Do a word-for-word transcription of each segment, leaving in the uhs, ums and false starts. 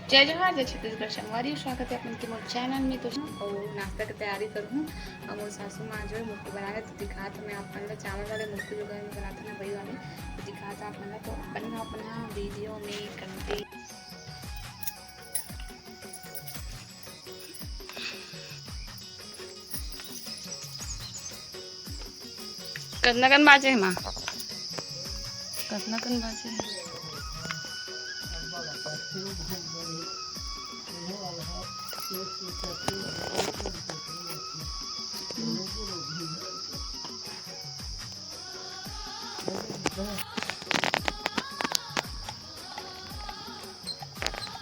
जय जोहार, जय छत्तीसगढ़ संगवारी, स्वागत है अपन के मोर चैनल में। तो अउ नाश्ता के तैयारी करहूँ, अउ मोर सासू माँ जो है मुरकू बना रहे, तो दिखात हूँ मैं आप मन ला चावल वाले मुरकू जो घर में बनाते ना, वही वाले, तो दिखात हूँ आप मन ला। तो अपन अपना वीडियो में कंटिन्यू। कतना कन बाचे हे माँ? कतना कन बाचे हे?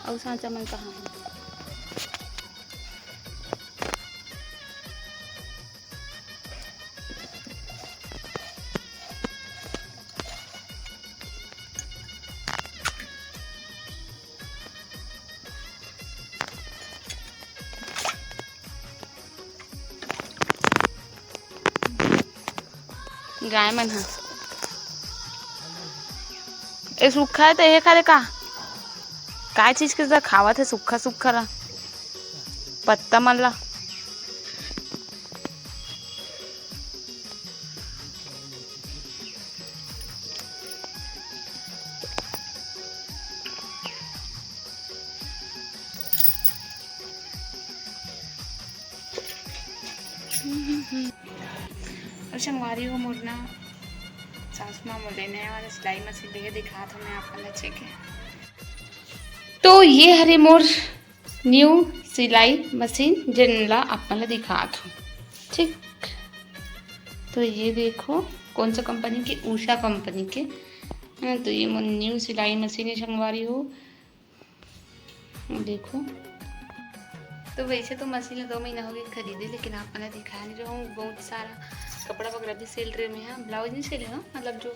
अउ सांचा मन कहाँ हे? गाय मन ह। ए, सूखा हे त ए खा ले का? काय चीज के त खावत हे सूखा सूखा ला, पत्ता मन ला। अउ संगवारी हो, मोर ना सासू माँ मोर ले नया वाला सिलाई मशीन लेके दिखात हूँ मैं आप मन ला, ठीक है। तो ये हरे मोर न्यू सिलाई मशीन, जेन ला आप मन ला दिखात हूँ, ठीक। तो ये देखो, कौन सा कंपनी के, उषा कंपनी के। हाँ, तो ये मोर न्यू सिलाई मशीन है संगवारी हो, देखो। तो वैसे तो मशीन ला दो महीना हो गए खरीदे, लेकिन आप मन ला दिखाए नहीं रहूँ, बहुत सारा कपड़ा वगैरह भी सिल रहे मैं, हाँ, ब्लाउज नहीं सिले हूँ, मतलब जो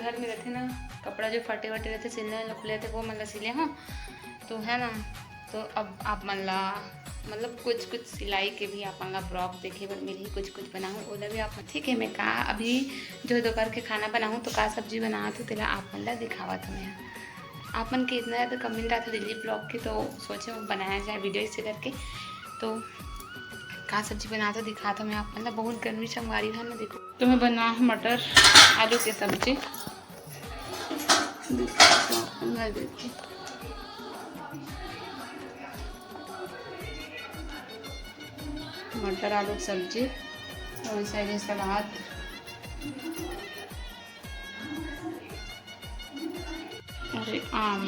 घर में रहते ना, कपड़ा जो फटे वटे रहते, सिलने वाला खुले रहते, वो मन ला सिले हूँ, तो है ना। तो अब आप मन ला मतलब कुछ कुछ सिलाई के भी आप मन ला ब्लॉग देखे बर मिलही, कुछ कुछ बनाहूँ ओला भी आप मन, ठीक है। मैं का अभी जो दोपहर के खाना बनाहूँ तो का सब्जी बनात हूँ तेला आप मन ला दिखावत हूँ मैं। आप मन के इतना ज़्यादा कमेंट आथे डेली ब्लॉग के, तो सोचे हूँ बनाया जाए वीडियो इसे करके। तो का सब्जी बनात हूँ दिखात हूँ मैं आप मन ला। बहुत गर्मी संगवारी है ना, देखो। तो मैं बना हूँ मटर आलू के सब्जी। मटर आलू के सब्जी और साइड में सलाद। अरे आम,